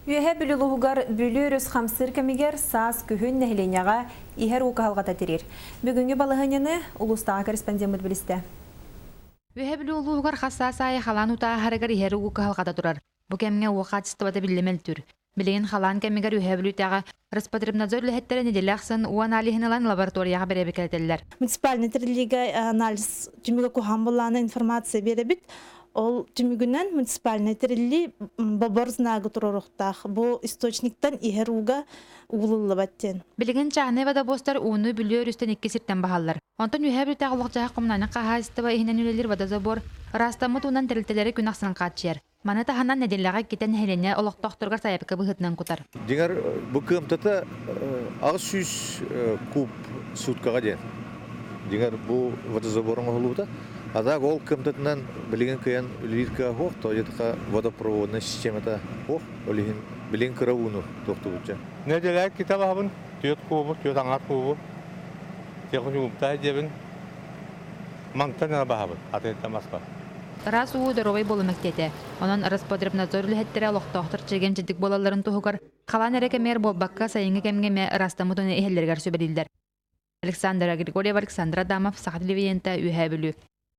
Үөһэ Бүлүү улууһугар Бүлүү өрүс хамсыыр кэмигэр саас күһүн нэһилиэнньэҕэ иһэр уу кыһалҕата тириир. Бүгүҥҥү балаһыанньаны улуустааҕы корреспондеммыт билистэ. Үөһэ Бүлүү улууһугар хас саас аайы халаан уута ааһарыгар иһэр уу кыһалҕата турар. Бу кэмҥэ уу хаачыстыбата биллэ мөлтүүр. Билигин халаан кэмигэр Үөһэ Бүлүүтээҕи Роспотребнадзор үлэһиттэрэ нэдиэлэ ахсын уу аналиһын ылан лабораторияҕа бэрэбиэркэлэтэллэр. Муниципальнай тэриллиигэ анализ түмүгэ куһаҕан буоллаҕына информация биэрэбит. Ол түмүгүнэн муниципальнай тэриллии бобор знагы туруоруохтаах. Бу источниктан иһэр ууга уулуллубат диэн. Билигин чааһынай водобуостар ууну Бүлүү өрүстэн икки сиртэн баһаллар. Онтон Үөһээ Бүлүүтээҕи олох-дьаһах коммунальнай хаһаайыстыба иһинэн үлэлиир водозабор ыраастаммыт уунан тэрилтэлэри күн ахсын хааччыйар. Маны таһынан нэдиэлэҕэ иккитэ нэһилиэнньэ олохтоохторугар сайаапка быһыытынан кутар. Дьиҥэр, бу кыамтата 800 куб суткаҕа диэн. Дьиҥэр, бу водозабор оҥоһуллубута. А так ол кыамтатынан билигин кыайан үлэлиир кыаҕа суох, тоҕо диэтэххэ водопроводнай системата суох. Ол иһин билигин кыра ууну туохтуубут. Нэдиэлэҕэ иккитэ баһабын, түөрт куубу, түөрт аҥаар куубу. Техникумтаа диэбин мантан эрэ баһабын, атыттан баспат. Ыраас уу доруобай буолуу мэктиэтэ. Онон Роспотребнадзор үлэһиттэрэ олохтоохтор чэгиэн-чэбдик буолалларын туһугар халаан эрэ кэмигэр буолбакка, сайыҥҥы кэмҥэ эмиэ ыраастаммыт уонна иһэллэригэр сүбэлииллэр. Александра Григорьева, Александр Адамов, Саха телевидениета, Үөһээ Бүлүү.